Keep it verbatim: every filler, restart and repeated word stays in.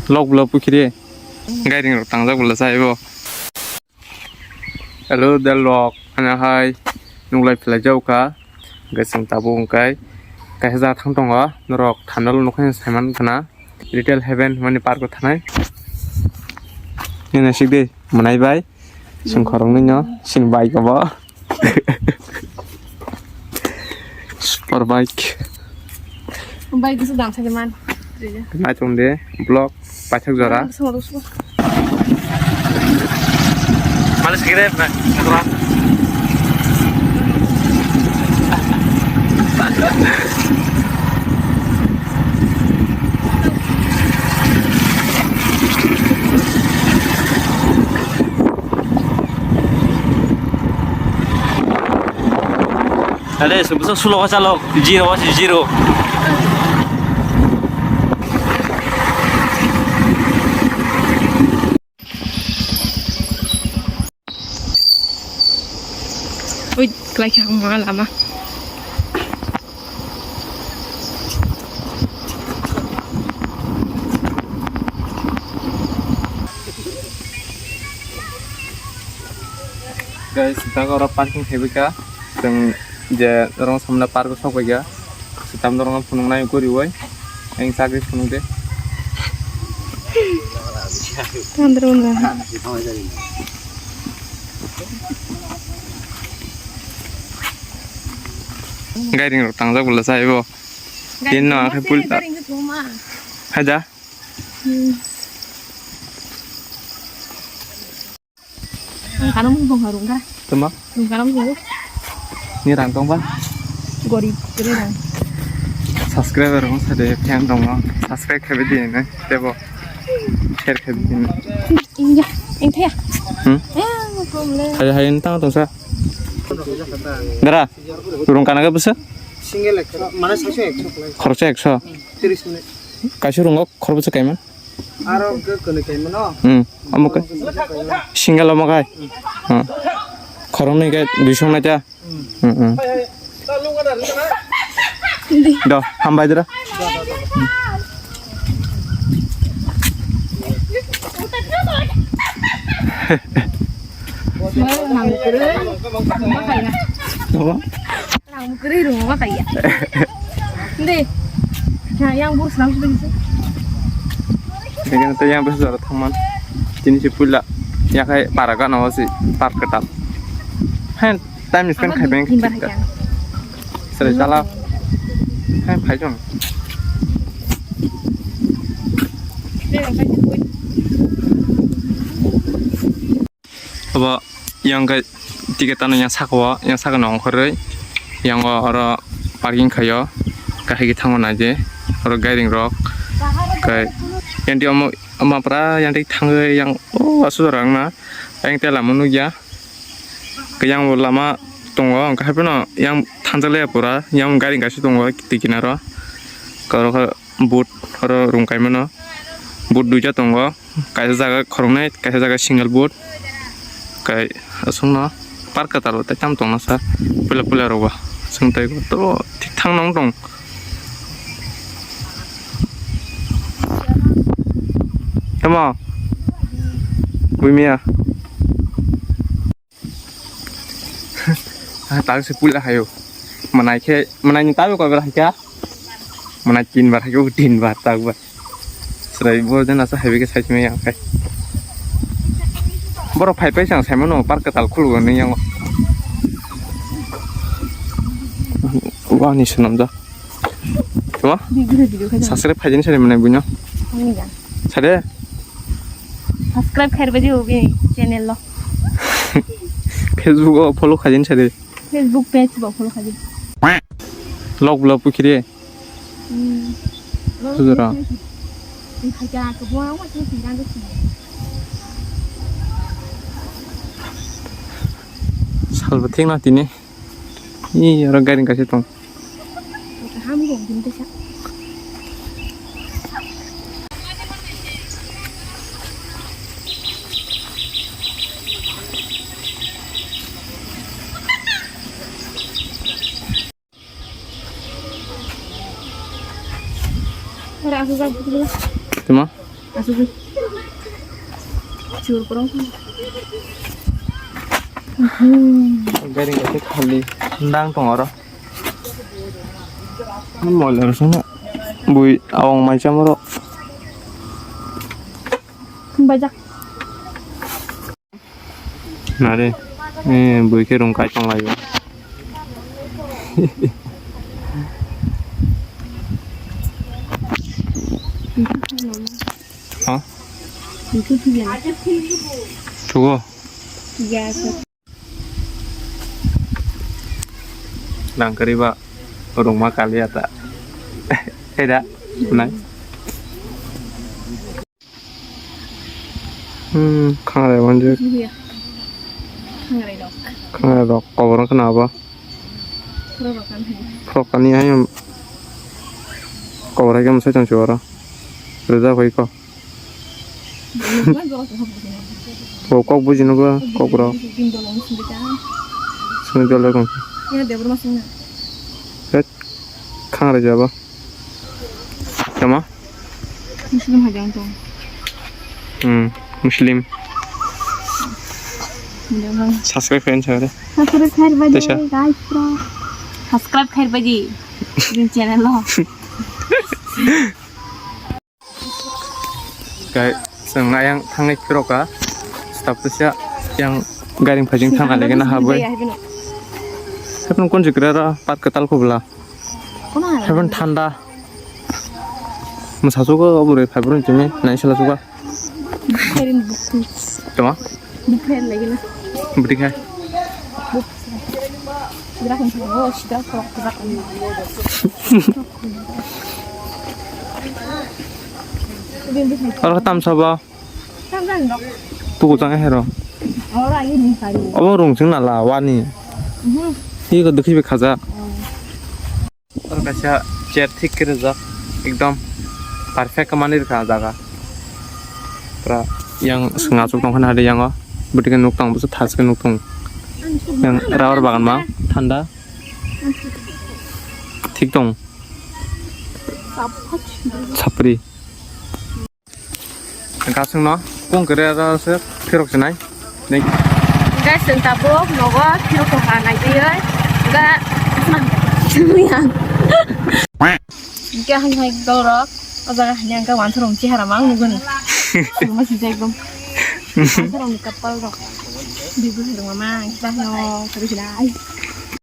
Lok bwla pukhiri. Gairing rok tangjak bwla sa ibo. Hello, del rok. Ano hai nuklai philai jau kha. Hwnkhe chwng tabuk hwnkhe kaisa jaga thang tongo. Norok thanda nukha saiman khana. Little Heaven hwnmani park o thanai. Nini sik di, mwnai bai. Chwng khoroknwi no, chini bike obo. Super bike. Bike kisa dam sani man. Nai tong de, vlog, paithak jora. Malik segede, na, na. Ade, se bwsa sulo wacha lok, zero wacha zero. Ui, klai kha ma lama. Guys, dago oro parking khaibika. Chwng je rong samna park o sok paikha. Swtam dorong phunuk nai guriwi. Ang chakri phunuk de. Tandro na. Gairing rok tangjak bwla sa ibo. Tin no akhe pul. Haja. Hmm. Rungkano muchung tongkha, rungkha. Tuma? Rungkano muchungo. Ni rang tongba? Gorib, gorib rang. Subscriber rong sade fan tongo. Subscribe khabi di ne, tebo. Share khabi di ne. Ingya, ingthaya. Hmm? Eh, problem. Hai, hai, entang tongsa. Dara, rungkana ka bwsa? Single ekso, mane saiso ekso khlai. Khoroksa ekso? Hmm, tris minute. Kaisa rungo khoroksa kaima? Aro ke kwnwi kaimano. Hmm. Omo kai. Single omo kai. Hmm. Khoroknwi kai duiso nai ta. Hmm, hmm. Do, hambai dira. Omo? Rang kwrwi rwngma kaiya. Hindi. Ha, yang bus lang sudah gitu. Dengan tu yang bus sudah teman. Tini si pula. Ya kai para kan awak si park ketat. Hen, time spend kai beng kita. Sere chala. Hen, pai jong. Obo yang khe ticket ano yang saka o, yang saka no ongkhorwi, yang o oro parking khaio, kahai khe thango naidi, oro gairing rok, khe yang ti omo, omo pura yang ti thangwi yang o aswk jora wngna, yang tei lama nukya, khe yang bo lama tongo, hwnkhe haiphano yang thangjak le pura, yang gairing kaisa tongo twi kinaro, oro khe. Boot oro rung kaimano. Boot duita tongo, kaisa jaga khoroknwi, kaisa jaga single boot. Kai aswkno park kwtal bo tei tamo tongna sa puila puila rok ba. Chwng tei to thik thang nang tong. Tamo? Buimia. Tang se puila hayo. Manai khe, manai ni tabi koi bar haikha. Manai tin bar haikha, tin bar tak bar. Serai bo den asa haibi khe sai simi yang kai. Borok phai phai sang sai mano park kwtal khulu ni yang. Wah ni swnam ja. Tuma? Video, video khai. Subscribe khai din sari manai buino. Ani ga. Sare? Subscribe khai bai di obi channel lo. Facebook o follow khai din sari. Facebook page bo follow khai di. Lok bla pukhiri. Hmm. Sujura. Khai ja ko bo ang wa sing sing ga sing. Salbo thik na tini. Ih, oro gairing kaisa tong. Kaham gong din tesa. Ora aku gak butuh. Tuma? Asugwi. Chur porong. Gari ngai khali. Ndang tong oro. Moiler sung bui awang mai chamoro. Bajak. Nare, eh, bui khe rung kai tong laio. Ha? Thugo? Nang kariba rungma kaliya ta. Eda, nang. Hmm, khangrai manjak. Iya. Khangrai rok. Khangrai rok, kobor wngkha na abo? Khorok rok kan hai. Khorok kani hai, kobor hai khe mwsai tong si oro. Rwjak bai kok. Bo kok buji nw bo, kok rok. Sini dole kong. Iya, Debbarma sini. Het, khangrai jabo. Tama? Muslim hai jang tong. Hmm, Muslim. Muslim hai. Subscribe khain chare. Subscribe khair baji, guys, bro. Subscribe khair baji. Din channel lo. Guys, chwng ayang thangnai phiroka. Stop to siya yang garing phajing thang alege na haboi. Hapno kon jikra ra pat katal khobla. Heaven thanda. Mwsa sugo obo rwi phai bwrwi tini nai sala sugo. Kairin bukti. Tama? Bukti lagi na. Bukti kha. Buk. Sidra kan oh sidra kok sidra kan. Oro tam sabo. Tam jan dok. Tuku jang hero. Oro ayo ni kari. Obo rung sing nala wani. Mhm. Hi ko dukhi be khaja. Oro kaisa chair thik khe rijak, ekdom perfect khe manwi rwkha ah jaga. Pura yang swng achuk tongkha nahade yango, bwtwi khe nuk tong, bwswk thas khe nuk tong. Yang rubber bagan ma thanda. Thik tong. Sapri. Gasungno kung kere aro se phirok sinai. Guys, chwng tabuk nogo phirok tongkha nai twiwi. Ga, hwnkhe hai hai gaurok o jaga hwnwi ang khe wansarokni chehara mang nukgwno. Sima sijak ekdom. Wansarokni kapal rok. Bibu hai rok ma mang khe bahno sabi sinai.